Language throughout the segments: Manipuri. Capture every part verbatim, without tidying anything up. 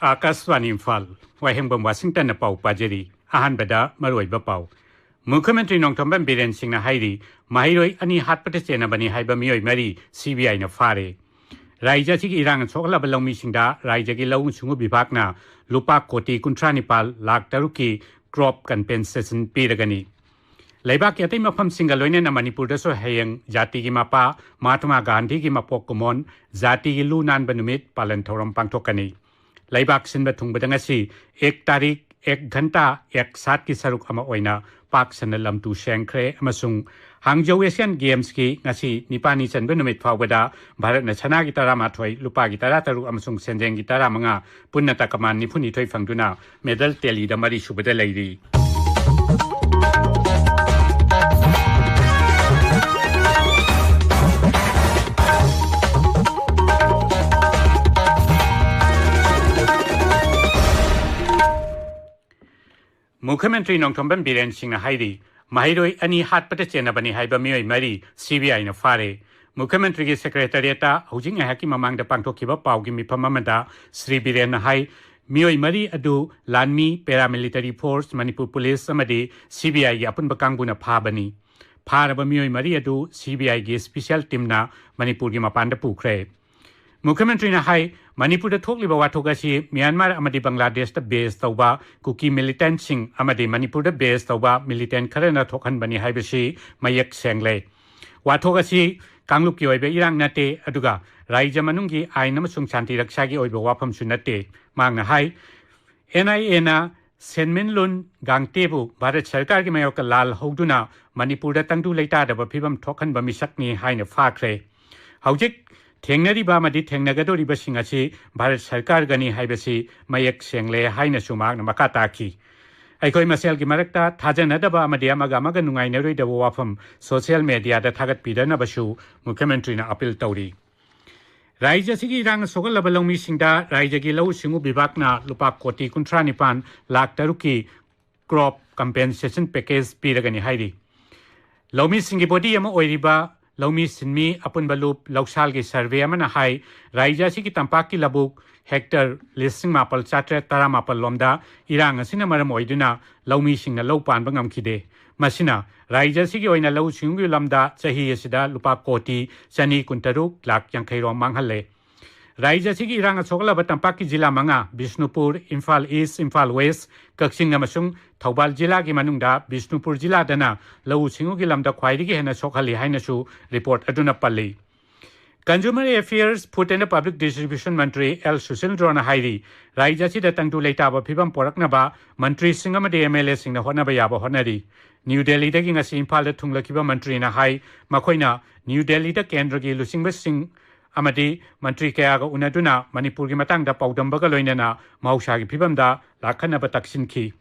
ꯑꯥꯀꯥꯁꯕꯥꯅꯤ ꯏꯝꯐꯥꯜ, ꯋꯥꯍꯦꯡꯕꯝ ꯋꯥꯁꯤꯡꯇꯟꯅ ꯄꯥꯎ ꯄꯥꯖꯔꯤ꯫ ꯑꯍꯥꯟꯕꯗ ꯃꯔꯨꯑꯣꯏꯕ ꯄꯥꯎ꯫ ꯃꯨꯈ꯭ꯌ ꯃꯟꯇ꯭ꯔꯤ ꯅꯣꯡꯊꯣꯝꯕꯝ ꯕꯤꯔꯦꯟ ꯁꯤꯡꯅ ꯍꯥꯏꯔꯤ, ꯃꯍꯩꯔꯣꯏ ꯑꯅꯤ ꯍꯥꯠꯄꯗ ꯆꯦꯟꯅꯕꯅꯤ ꯍꯥꯏꯕ ꯃꯤꯑꯣꯏ ꯃꯔꯤ ꯁꯤ ꯕꯤ ꯑꯥꯏꯅ ꯐꯥꯔꯦ꯫ ꯔꯥꯏꯖ꯭ꯌ ꯑꯁꯤꯒꯤ ꯏꯔꯥꯡꯅ ꯁꯣꯛꯍꯜꯂꯕ ꯂꯧꯃꯤꯁꯤꯡꯗ ꯔꯥꯏꯖ꯭ꯌꯒꯤ ꯂꯧꯎ ꯁꯤꯡꯎ ꯕꯤꯚꯥꯒꯅ ꯂꯨꯄꯥ ꯀꯣꯇꯤ ꯀꯨꯟꯊ꯭ꯔꯥ ꯅꯤꯄꯥꯜ ꯂꯥꯈ ꯇꯔꯨꯛꯀꯤ crop compensation ꯄꯤꯔꯒꯅꯤ꯫ ꯂꯩꯕꯥꯛꯀꯤ ꯑꯇꯩ ꯃꯐꯝꯁꯤꯡꯒ ꯂꯣꯏꯅꯅ ꯃꯅꯤꯄꯨꯔꯗꯁꯨ ꯍꯌꯦꯡ ꯖꯥꯇꯤꯒꯤ ꯃꯄꯥ ꯃꯍꯥꯇꯃꯥ ꯒꯥꯟꯙꯤꯒꯤ ꯃꯄꯣꯛ ꯀꯨꯝꯑꯣꯟ, ꯖꯥꯇꯤꯒꯤ ꯂꯨ ꯅꯥꯟꯕ ꯅꯨꯃꯤꯠ ꯄꯥꯂꯟ ꯊꯧꯔꯝ ꯄꯥꯡꯊꯣꯛꯀꯅꯤ꯫ ꯂꯩꯕꯥꯛ ꯁꯤꯟꯕ ꯊꯨꯡꯕꯗ ꯉꯁꯤ ꯑꯦꯛ ꯇꯥꯔꯤꯛ, ꯑꯦꯛ ꯘꯟꯇꯥ, ꯑꯦꯛ ꯁꯥꯠꯀꯤ ꯁꯔꯨꯛ ꯑꯃ ꯑꯣꯏꯅ ꯄꯥꯛ ꯁꯟꯅ ꯂꯝ ꯇꯨ ꯁꯦꯡꯈ꯭ꯔꯦ ꯑꯃꯁꯨꯡ ꯍꯥꯡꯖꯧ ꯑꯦꯁꯤꯌꯥꯟ ꯒꯦꯝꯁꯀꯤ ꯉꯁꯤ ꯅꯤꯄꯥꯜꯅꯤ ꯆꯟꯕ ꯅꯨꯃꯤꯠ ꯐꯥꯎꯕꯗ ꯚꯥꯔꯠꯅ ꯁꯅꯥꯒꯤ ꯇꯔꯥꯃꯥꯊꯣꯏ, ꯂꯨꯄꯥꯒꯤ ꯇꯔꯥꯇꯔꯨꯛ ꯑꯃꯁꯨꯡ ꯁꯦꯟꯖꯦꯡꯒꯤ ꯇꯔꯥꯃꯉꯥ, ꯄꯨꯟꯅ ꯇꯀꯃꯥꯟ ꯅꯤꯐꯨꯅꯤꯊꯣꯏ ꯐꯪꯗꯨꯅ ꯃꯦꯗꯜ ꯇꯦꯂꯤꯗ ꯃꯔꯤꯁꯨꯕꯗ ꯂꯩꯔꯤ꯫ ꯃꯨꯈ꯭ꯌ ꯃꯟꯇ꯭ꯔꯤ ꯅꯣꯡꯊꯣꯝꯕꯝ ꯕꯤꯔꯦꯟ ꯁꯤꯡꯅ ꯍꯥꯏꯔꯤ, ꯃꯍꯩꯔꯣꯏ ꯑꯅꯤ ꯍꯥꯠꯄꯗ ꯆꯦꯟꯅꯕꯅꯤ ꯍꯥꯏꯕ ꯃꯤꯑꯣꯏ ꯃꯔꯤ ꯁꯤ ꯕꯤ ꯑꯥꯏꯅ ꯐꯥꯔꯦ꯫ ꯃꯨꯈ꯭ꯌ ꯃꯟꯇ꯭ꯔꯤꯒꯤ ꯁꯦꯀ꯭ꯔꯦꯇꯔꯤꯌꯦꯠꯇ ꯍꯧꯖꯤꯛ ꯉꯥꯏꯍꯥꯛꯀꯤ ꯃꯃꯥꯡꯗ ꯄꯥꯡꯊꯣꯛꯈꯤꯕ ꯄꯥꯎꯒꯤ ꯃꯤꯐꯝ ꯑꯃꯗ ꯁ꯭ꯔꯤ ꯕꯤꯔꯦꯟꯅ ꯍꯥꯏ, ꯃꯤꯑꯣꯏ ꯃꯔꯤ ꯑꯗꯨ ꯂꯥꯟꯃꯤ, ꯄꯦꯔꯥꯃꯤꯂꯤꯇꯔꯤ ꯐꯣꯔꯁ, ꯃꯅꯤꯄꯨꯔ ꯄꯨꯂꯤꯁ ꯑꯃꯗꯤ ꯁꯤ ꯕꯤ ꯑꯥꯏꯒꯤ ꯑꯄꯨꯟꯕ ꯀꯥꯡꯕꯨꯅ ꯐꯥꯕꯅꯤ꯫ ꯐꯥꯔꯕ ꯃꯤꯑꯣꯏ ꯃꯔꯤ ꯑꯗꯨ ꯁꯤ ꯕꯤ ꯑꯥꯏꯒꯤ ꯁ꯭ꯄꯤꯁꯤꯌꯦꯜ ꯇꯤꯝꯅ ꯃꯅꯤꯄꯨꯔꯒꯤ ꯃꯄꯥꯟꯗ ꯄꯨꯈ꯭ꯔꯦ꯫ ꯃꯨꯈ꯭ꯌ ꯃꯟꯇ꯭ꯔꯤꯅ ꯍꯥꯏ, ꯃꯅꯤꯄꯨꯔꯗ ꯊꯣꯛꯂꯤꯕ ꯋꯥꯊꯣꯛ ꯑꯁꯤ ꯃ꯭ꯌꯥꯟꯃꯥꯔ ꯑꯃꯗꯤ ꯕꯪꯒ꯭ꯂꯥꯗꯦꯁꯇ ꯕꯦꯁ ꯇꯧꯕ ꯀꯨꯀꯤ ꯃꯤꯂꯤꯇꯦꯟꯠꯁꯤꯡ ꯑꯃꯗꯤ ꯃꯅꯤꯄꯨꯔꯗ ꯕꯦꯁ ꯇꯧꯕ ꯃꯤꯂꯤꯇꯦꯟꯠ ꯈꯔꯅ ꯊꯣꯛꯍꯟꯕꯅꯤ ꯍꯥꯏꯕꯁꯤ ꯃꯌꯦꯛ ꯁꯦꯡꯂꯦ꯫ ꯋꯥꯊꯣꯛ ꯑꯁꯤ ꯀꯥꯡꯂꯨꯞꯀꯤ ꯑꯣꯏꯕ ꯏꯔꯥꯡ ꯅꯠꯇꯦ, ꯑꯗꯨꯒ ꯔꯥꯏꯖ꯭ꯌ ꯃꯅꯨꯡꯒꯤ ꯑꯥꯏꯟ ꯑꯃꯁꯨꯡ ꯁꯥꯟꯇꯤ ꯔꯛꯁꯥꯒꯤ ꯑꯣꯏꯕ ꯋꯥꯐꯝꯁꯨ ꯅꯠꯇꯦ꯫ ꯃꯍꯥꯛꯅ ꯍꯥꯏ, ꯑꯦꯟ ꯑꯥꯏ ꯑꯦꯅ ꯁꯦꯟꯃꯤꯟꯂꯨꯟ ꯒꯥꯡꯇꯦꯕꯨ ꯚꯥꯔꯠ ꯁꯔꯀꯥꯔꯒꯤ ꯃꯥꯌꯣꯛꯇ ꯂꯥꯜ ꯍꯧꯗꯨꯅ ꯃꯅꯤꯄꯨꯔꯗ ꯇꯪꯗꯨ ꯂꯩꯇꯥꯗꯕ ꯐꯤꯕꯝ ꯊꯣꯛꯍꯟꯕ ꯃꯤꯁꯛꯅꯤ ꯍꯥꯏꯅ ꯐꯥꯈ꯭ꯔꯦ꯫ ꯍꯧꯖꯤꯛ ꯊꯦꯡꯅꯔꯤꯕ ꯑꯃꯗꯤ ꯊꯦꯡꯅꯒꯗꯧꯔꯤꯕꯁꯤꯡ ꯑꯁꯤ ꯚꯥꯔꯠ ꯁꯔꯀꯥꯔꯒꯅꯤ ꯍꯥꯏꯕꯁꯤ ꯃꯌꯦꯛ ꯁꯦꯡꯂꯦ ꯍꯥꯏꯅꯁꯨ ꯃꯍꯥꯛꯅ ꯃꯈꯥ ꯇꯥꯈꯤ꯫ ꯑꯩꯈꯣꯏ ꯃꯁꯦꯜꯒꯤ ꯃꯔꯛꯇ ꯊꯥꯖꯅꯗꯕ ꯑꯃꯗꯤ ꯑꯃꯒ ꯑꯃꯒ ꯅꯨꯡꯉꯥꯏꯅꯔꯣꯏꯗꯕ ꯋꯥꯐꯝ ꯁꯣꯁꯤꯌꯦꯜ ꯃꯦꯗꯤꯌꯥꯗ ꯊꯥꯒꯠꯄꯤꯗꯅꯕꯁꯨ ꯃꯨꯈ꯭ꯌ ꯃꯟꯇ꯭ꯔꯤꯅ ꯑꯄꯤꯜ ꯇꯧꯔꯤ꯫ ꯔꯥꯏꯖ꯭ꯌ ꯑꯁꯤꯒꯤ ꯏꯔꯥꯡꯅ ꯁꯣꯛꯍꯜꯂꯕ ꯂꯧꯃꯤꯁꯤꯡꯗ ꯔꯥꯏꯖ꯭ꯌꯒꯤ ꯂꯧꯎ ꯁꯤꯡꯎ ꯕꯤꯚꯥꯒꯅ ꯂꯨꯄꯥ ꯀꯣꯇꯤ ꯀꯨꯟꯊ꯭ꯔꯥ ꯅꯤꯄꯥꯟ ꯂꯥꯈ ꯇꯔꯨꯛꯀꯤ crop compensation package ꯄꯤꯔꯒꯅꯤ ꯍꯥꯏꯔꯤ꯫ ꯂꯧꯃꯤꯁꯤꯡꯒꯤ ꯕꯣꯗꯤ ꯑꯃ ꯑꯣꯏꯔꯤꯕ ꯂꯧꯃꯤ ꯁꯤꯟꯃꯤ ꯑꯄꯨꯟꯕ ꯂꯨꯞ ꯂꯧꯁꯥꯜꯒꯤ ꯁꯔꯚꯦ ꯑꯃꯅ ꯍꯥꯏ, ꯔꯥꯖ꯭ꯌ ꯑꯁꯤꯒꯤ ꯇꯝꯄꯥꯛꯀꯤ ꯂꯧꯕꯨꯛ ꯍꯦꯛꯇꯔ ꯂꯤꯁꯤꯡ ꯃꯥꯄꯜ ꯆꯥꯇ꯭ꯔꯦꯠ ꯇꯔꯥꯃꯥꯄꯜ ꯂꯣꯝꯗ ꯏꯔꯥꯡ ꯑꯁꯤꯅ ꯃꯔꯝ ꯑꯣꯏꯗꯨꯅ ꯂꯧꯃꯤꯁꯤꯡꯅ ꯂꯧ ꯄꯥꯟꯕ ꯉꯝꯈꯤꯗꯦ꯫ ꯃꯁꯤꯅ ꯔꯥꯖ꯭ꯌ ꯑꯁꯤꯒꯤ ꯑꯣꯏꯅ ꯂꯧꯎ ꯁꯤꯡꯎꯒꯤ ꯂꯝꯗ ꯆꯍꯤ ꯑꯁꯤꯗ ꯂꯨꯄꯥ ꯀꯣꯇꯤ ꯆꯅꯤ ꯀꯨꯟꯇꯔꯨꯛ ꯂꯥꯈ ꯌꯥꯡꯈꯩ ꯔꯣꯝ ꯃꯥꯡꯍꯜꯂꯦ꯫ ꯔꯥꯖ꯭ꯌ ꯑꯁꯤꯒꯤ ꯏꯔꯥꯡꯅ ꯁꯣꯛꯍꯜꯂꯕ ꯇꯝꯄꯥꯛꯀꯤ ꯖꯤꯂꯥ ꯃꯉꯥ, ꯕꯤꯁꯅꯨꯄꯨꯔ, ꯏꯝꯐꯥꯜ ꯏꯁ, ꯏꯝꯐꯥꯜ ꯋꯦꯁ, ꯀꯛꯆꯤꯡ ꯑꯃꯁꯨꯡ ꯊꯧꯕꯥꯜ ꯖꯤꯂꯥꯒꯤ ꯃꯅꯨꯡꯗ ꯕꯤꯁꯅꯨꯄꯨꯔ ꯖꯤꯂꯥꯗꯅ ꯂꯧꯎ ꯁꯤꯡꯎꯒꯤ ꯂꯝꯗ ꯈ꯭ꯋꯥꯏꯗꯒꯤ ꯍꯦꯟꯅ ꯁꯣꯛꯍꯜꯂꯤ ꯍꯥꯏꯅꯁꯨ ꯔꯤꯄꯣꯔꯠ ꯑꯗꯨꯅ ꯄꯜꯂꯤ꯫ Consumer Affairs, Food and Public Distribution Mantri L ꯁꯨꯁꯤꯟꯗ꯭ꯔꯣꯅ ꯍꯥꯏꯔꯤ, ꯔꯥꯖ꯭ꯌ ꯑꯁꯤꯗ ꯇꯪꯗꯨ ꯂꯩꯇꯥꯕ ꯐꯤꯕꯝ ꯄꯣꯔꯛꯅꯕ ꯃꯟꯇ꯭ꯔꯤꯁꯤꯡ ꯑꯃꯗꯤ ꯑꯦꯝ ꯑꯦꯜ ꯑꯦꯁꯤꯡꯅ ꯍꯣꯠꯅꯕ ꯌꯥꯕ ꯍꯣꯠꯅꯔꯤ꯫ ꯅ꯭ꯌꯨ ꯗꯦꯜꯂꯤꯗꯒꯤ ꯉꯁꯤ ꯏꯝꯐꯥꯜꯗ ꯊꯨꯡꯂꯈꯤꯕ ꯃꯟꯇ꯭ꯔꯤꯅ ꯍꯥꯏ, ꯃꯈꯣꯏꯅ ꯅ꯭ꯌꯨ ꯗꯦꯜꯂꯤꯗ ꯀꯦꯟꯗ꯭ꯔꯒꯤ ꯂꯨꯆꯤꯡꯕꯁꯤꯡ ꯑꯃꯗꯤ ꯃꯟꯇ꯭ꯔꯤ ꯀꯌꯥꯒ ꯎꯅꯗꯨꯅ ꯃꯅꯤꯄꯨꯔꯒꯤ ꯃꯇꯥꯡꯗ ꯄꯥꯎꯗꯝꯕꯒ ꯂꯣꯏꯅꯅ ꯃꯍꯧꯁꯥꯒꯤ ꯐꯤꯕꯝꯗ ꯂꯥꯛꯈꯠꯅꯕ ꯇꯛꯁꯤꯟꯈꯤ꯫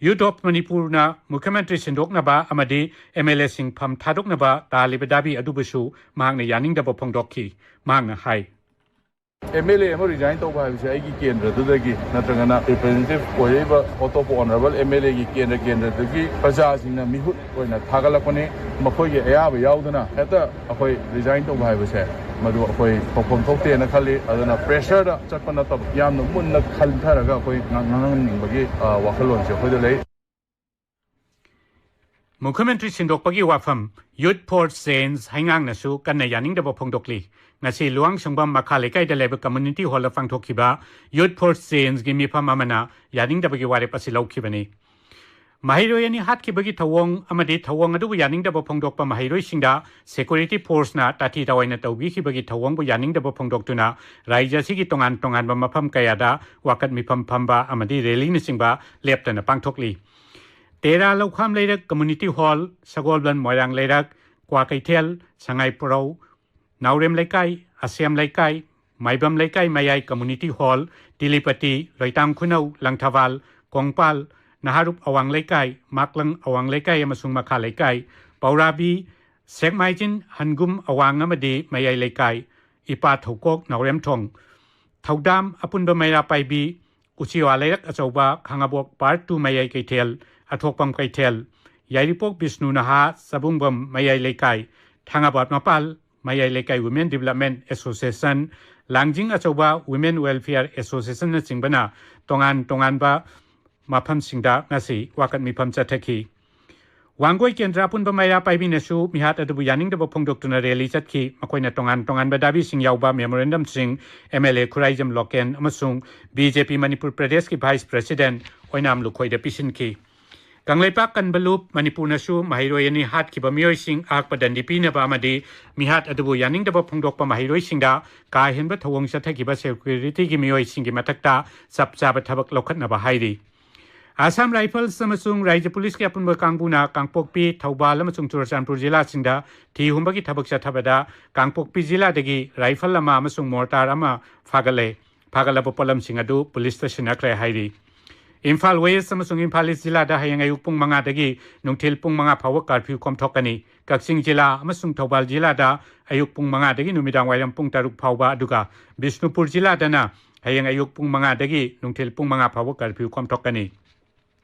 ꯌꯨꯠ ꯑꯣꯐ ꯃꯅꯤꯄꯨꯔꯅ ꯃꯨꯈ꯭ꯌ ꯃꯟꯇ꯭ꯔꯤ ꯁꯤꯟꯗꯣꯛꯅꯕ ꯑꯃꯗꯤ ꯑꯦꯝ ꯑꯦꯜ ꯑꯦꯁꯤꯡ ꯐꯝ ꯊꯥꯗꯣꯛꯅꯕ ꯇꯥꯜꯂꯤꯕ ꯗꯥꯕꯤ ꯑꯗꯨꯕꯨꯁꯨ ꯃꯍꯥꯛꯅ ꯌꯥꯅꯤꯡꯗꯕ ꯐꯣꯡꯗꯣꯛꯈꯤ꯫ ꯃꯍꯥꯛꯅ ꯍꯥꯏ, ꯑꯦꯝ ꯑꯦꯜ ꯑꯦ ꯑꯃ ꯔꯤꯖꯥꯏꯟ ꯇꯧꯕ ꯍꯥꯏꯕꯁꯦ ꯑꯩꯒꯤ ꯀꯦꯟꯗ꯭ꯔꯗꯨꯗꯒꯤ ꯅꯠꯇ꯭ꯔꯒꯅ ꯔꯤꯄ꯭ꯔꯦꯖꯦꯟꯇꯦꯇꯤꯚ ꯑꯣꯏꯔꯛꯏꯕ ꯑꯇꯣꯞꯄ ꯑꯣꯅꯔꯦꯕꯜ ꯑꯦꯝ ꯑꯦꯜ ꯑꯦꯒꯤ ꯀꯦꯟꯗ꯭ꯔ ꯀꯦꯟꯗ꯭ꯔꯗꯨꯒꯤ ꯄ꯭ꯔꯖꯥꯁꯤꯡꯅ ꯃꯤꯍꯨꯠ ꯑꯣꯏꯅ ꯊꯥꯒꯠꯂꯛꯄꯅꯤ꯫ ꯃꯈꯣꯏꯒꯤ ꯑꯌꯥꯕ ꯌꯥꯎꯗꯅ ꯍꯦꯛꯇ ꯑꯩꯈꯣꯏ ꯔꯤꯖꯥꯏꯟ ꯇꯧꯕ ꯍꯥꯏꯕꯁꯦ ꯃꯗꯨ ꯑꯩꯈꯣꯏ ꯇꯧꯐꯝ ꯊꯣꯛꯇꯦꯅ ꯈꯜꯂꯤ꯫ ꯑꯗꯨꯅ ꯄ꯭ꯔꯦꯁꯔꯗ ꯆꯠꯄ ꯅꯠꯇꯕ ꯌꯥꯝꯅ ꯃꯨꯟꯅ ꯈꯟꯊꯔꯒ ꯑꯩꯈꯣꯏ ꯉꯥꯡ-, ꯉꯥꯡꯍꯟꯅꯤꯡꯕꯒꯤ, ꯑ, ꯋꯥꯈꯜꯂꯣꯟꯁꯦ ꯑꯩꯈꯣꯏꯗ ꯂꯩ꯫ ꯃꯨꯈ꯭ꯌ ꯃꯟꯇ꯭ꯔꯤ ꯁꯤꯟꯗꯣꯛꯄꯒꯤ ꯋꯥꯐꯝ꯫ ꯌꯨꯠ ꯐꯣꯔ ꯆꯦꯟꯖ ꯍꯩꯉꯥꯡꯅꯁꯨ ꯀꯟꯅ ꯌꯥꯅꯤꯡꯗꯕ ꯐꯣꯡꯗꯣꯛꯂꯤ꯫ ꯉꯁꯤ ꯂꯨꯋꯥꯡꯁꯪꯕꯝ ꯃꯈꯥ ꯂꯩꯀꯥꯏꯗ ꯂꯩꯕ ꯀꯝꯃ꯭ꯌꯨꯅꯤꯇꯤ ꯍꯣꯜꯗ ꯄꯥꯡꯊꯣꯛꯈꯤꯕ ꯌꯨꯠ ꯐꯣꯔ ꯆꯦꯟꯖꯒꯤ ꯃꯤꯐꯝ ꯑꯃꯅ ꯌꯥꯅꯤꯡꯗꯕꯒꯤ ꯋꯥꯔꯦꯞ ꯑꯁꯤ ꯂꯧꯈꯤꯕꯅꯤ꯫ ꯃꯍꯩꯔꯣꯏ ꯑꯅꯤ ꯍꯥꯠꯈꯤꯕꯒꯤ ꯊꯧꯑꯣꯡ ꯑꯃꯗꯤ ꯊꯧꯑꯣꯡ ꯑꯗꯨꯕꯨ ꯌꯥꯅꯤꯡꯗꯕ ꯐꯣꯡꯗꯣꯛꯄ ꯃꯍꯩꯔꯣꯏꯁꯤꯡꯗ ꯁꯦꯀ꯭ꯌꯨꯔꯤꯇꯤ ꯐꯣꯔꯁꯅ ꯇꯥꯊꯤ ꯇꯥꯑꯣꯏꯅ ꯇꯧꯕꯤꯈꯤꯕꯒꯤ ꯊꯧꯑꯣꯡꯕꯨ ꯌꯥꯅꯤꯡꯗꯕ ꯐꯣꯡꯗꯣꯛꯇꯨꯅ ꯔꯥꯖ꯭ꯌ ꯑꯁꯤꯒꯤ ꯇꯣꯉꯥꯟ ꯇꯣꯉꯥꯟꯕ ꯃꯐꯝ ꯀꯌꯥꯗ ꯋꯥꯀꯠ ꯃꯤꯐꯝ ꯐꯝꯕ ꯑꯃꯗꯤ ꯔꯦꯂꯤꯅꯆꯤꯡꯕ ꯂꯦꯞꯇꯅ ꯄꯥꯡꯊꯣꯛꯂꯤ꯫ ꯇꯦꯔꯥ ꯂꯧꯈꯥꯝ ꯂꯩꯔꯛ ꯀꯝꯃ꯭ꯌꯨꯅꯤꯇꯤ ꯍꯣꯜ, ꯁꯒꯣꯜꯕꯟ ꯃꯣꯏꯔꯥꯡ ꯂꯩꯔꯛ, ꯀ꯭ꯋꯥꯀꯩꯊꯦꯜ, ꯁꯉꯥꯏꯄ꯭ꯔꯧ, ꯅꯥꯎꯔꯦꯝ ꯂꯩꯀꯥꯏ, ꯑꯁꯦꯝ ꯂꯩꯀꯥꯏ, ꯃꯥꯏꯕꯝ ꯂꯩꯀꯥꯏ ꯃꯌꯥꯏ ꯀꯝꯃ꯭ꯌꯨꯅꯤꯇꯤ ꯍꯣꯜ, ꯇꯤꯂꯤꯄꯇꯤ, ꯂꯣꯏꯇꯥꯡ ꯈꯨꯅꯧ, ꯂꯪꯊꯕꯥꯜ, ꯀꯣꯡꯄꯥꯜ, ꯅꯍꯥꯔꯨꯞ ꯑꯋꯥꯡ ꯂꯩꯀꯥꯏ, ꯃꯥꯛꯂꯪ ꯑꯋꯥꯡ ꯂꯩꯀꯥꯏ ꯑꯃꯁꯨꯡ ꯃꯈꯥ ꯂꯩꯀꯥꯏ, ꯄꯧꯔꯥꯕꯤ, ꯁꯦꯛꯃꯥꯏꯖꯤꯟ, ꯍꯟꯒꯨꯝ ꯑꯋꯥꯡ ꯑꯃꯗꯤ ꯃꯌꯥꯏ ꯂꯩꯀꯥꯏ, ꯏꯄꯥ ꯊꯧꯀꯣꯛ, ꯅꯥꯎꯔꯦꯝꯊꯣꯡ, ꯊꯧꯗꯥꯝ, ꯑꯄꯨꯟꯕ ꯃꯩꯔꯥ ꯄꯥꯏꯕꯤ, ꯎꯆꯤꯋꯥ ꯂꯩꯔꯛ ꯑꯆꯧꯕ, ꯈꯥꯉꯕꯣꯛ ꯄꯥꯔꯠ ꯇꯨ ꯃꯌꯥꯏ ꯀꯩꯊꯦꯜ, ꯑꯊꯣꯛꯄꯝ ꯀꯩꯊꯦꯜ, ꯌꯥꯏꯔꯤꯄꯣꯛ ꯕꯤꯁꯅꯨ ꯅꯍꯥ, ꯆꯕꯨꯡꯕꯝ ꯃꯌꯥꯏ ꯂꯩꯀꯥꯏ, ꯊꯥꯡꯒꯥꯕꯥꯗ ꯃꯄꯥꯜ ꯃꯌꯥꯏ ꯂꯩꯀꯥꯏ Women Development Association, ꯂꯥꯡꯖꯤꯡ ꯑꯆꯧꯕ Women Welfare Associationꯅꯆꯤꯡꯕꯅ ꯇꯣꯉꯥꯟ ꯇꯣꯉꯥꯟꯕ ꯃꯐꯝꯁꯤꯡꯗ ꯉꯁꯤ ꯋꯥꯀꯠ ꯃꯤꯐꯝ ꯆꯠꯊꯈꯤ꯫ ꯋꯥꯡꯒꯣꯏ ꯀꯦꯟꯗ꯭ꯔ ꯑꯄꯨꯟꯕ ꯃꯩꯔꯥ ꯄꯥꯏꯕꯤꯅꯁꯨ ꯃꯤꯍꯥꯠ ꯑꯗꯨꯕꯨ ꯌꯥꯅꯤꯡꯗꯕ ꯐꯣꯡꯗꯣꯛꯇꯨꯅ ꯔꯦꯂꯤ ꯆꯠꯈꯤ꯫ ꯃꯈꯣꯏꯅ ꯇꯣꯉꯥꯟ ꯇꯣꯉꯥꯟꯕ ꯗꯥꯕꯤꯁꯤꯡ ꯌꯥꯎꯕ memorandumꯁꯤꯡ MLA ꯈꯨꯔꯥꯏꯖꯝ ꯂꯣꯀꯦꯟ ꯑꯃꯁꯨꯡ BJP ꯃꯅꯤꯄꯨꯔ ꯄ꯭ꯔꯗꯦꯁꯀꯤ Vice President ꯑꯣꯏꯅꯥꯝ ꯂꯨꯈꯣꯏꯗ ꯄꯤꯁꯤꯟꯈꯤ꯫ ꯀꯪꯂꯩꯄꯥꯛ ꯀꯟꯕ ꯂꯨꯞ ꯃꯅꯤꯄꯨꯔꯅꯁꯨ ꯃꯍꯩꯔꯣꯏ ꯑꯅꯤ ꯍꯥꯠꯈꯤꯕ ꯃꯤꯑꯣꯏꯁꯤꯡ ꯑꯍꯛꯄ ꯗꯟꯗꯤ ꯄꯤꯅꯕ ꯑꯃꯗꯤ ꯃꯤꯍꯥꯠ ꯑꯗꯨꯕꯨ ꯌꯥꯅꯤꯡꯗꯕ ꯐꯣꯡꯗꯣꯛꯄ ꯃꯍꯩꯔꯣꯏꯁꯤꯡꯗ ꯀꯥ ꯍꯦꯟꯕ ꯊꯧꯑꯣꯡ ꯆꯠꯊꯈꯤꯕ securityꯒꯤ ꯃꯤꯑꯣꯏꯁꯤꯡꯒꯤ ꯃꯊꯛꯇ ꯆꯞ ꯆꯥꯕ ꯊꯕꯛ ꯂꯧꯈꯠꯅꯕ ꯍꯥꯏꯔꯤ꯫ Assam Rifles ꯑꯃꯁꯨꯡ ꯔꯥꯏꯖ꯭ꯌ ꯄꯨꯂꯤꯁꯀꯤ ꯑꯄꯨꯟꯕ ꯀꯥꯡꯕꯨꯅ ꯀꯥꯡꯄꯣꯛꯄꯤ, ꯊꯧꯕꯥꯜ ꯑꯃꯁꯨꯡ ꯆꯨꯔꯆꯥꯟꯄꯨꯔ ꯖꯤꯂꯥꯁꯤꯡꯗ ꯊꯤ ꯍꯨꯝꯕꯒꯤ ꯊꯕꯛ ꯆꯠꯊꯕꯗ ꯀꯥꯡꯄꯣꯛꯄꯤ ꯖꯤꯂꯥꯗꯒꯤ rifle ꯑꯃ ꯑꯃꯁꯨꯡ mortar ꯑꯃ ꯐꯥꯒꯠꯂꯦ꯫ ꯐꯥꯒꯠꯂꯕ ꯄꯣꯠꯂꯝꯁꯤꯡ ꯑꯗꯨ ꯄꯨꯂꯤꯁꯇ ꯁꯤꯟꯅꯈ꯭ꯔꯦ ꯍꯥꯏꯔꯤ꯫ ꯏꯝꯐꯥꯜ West ꯑꯃꯁꯨꯡ ꯏꯝꯐꯥꯜ East ꯖꯤꯂꯥꯗ ꯍꯌꯦꯡ ꯑꯌꯨꯛ ꯄꯨꯡ ꯃꯉꯥꯗꯒꯤ ꯅꯨꯡꯊꯤꯜ ꯄꯨꯡ ꯃꯉꯥ ꯐꯥꯎꯕ curfew ꯀꯣꯝꯊꯣꯛꯀꯅꯤ꯫ ꯀꯛꯆꯤꯡ ꯖꯤꯂꯥ ꯑꯃꯁꯨꯡ ꯊꯧꯕꯥꯜ ꯖꯤꯂꯥꯗ ꯑꯌꯨꯛ ꯄꯨꯡ ꯃꯉꯥꯗꯒꯤ ꯅꯨꯃꯤꯗꯥꯡ ꯋꯥꯏꯔꯝ ꯄꯨꯡ ꯇꯔꯨꯛ ꯐꯥꯎꯕ, ꯑꯗꯨꯒ ꯕꯤꯁꯅꯨꯄꯨꯔ ꯖꯤꯂꯥꯗꯅ ꯍꯌꯦꯡ ꯑꯌꯨꯛ ꯄꯨꯡ ꯃꯉꯥꯗꯒꯤ ꯅꯨꯡꯊꯤꯜ ꯄꯨꯡ ꯃꯉꯥ ꯐꯥꯎꯕ curfew ꯀꯣꯝꯊꯣꯛꯀꯅꯤ꯫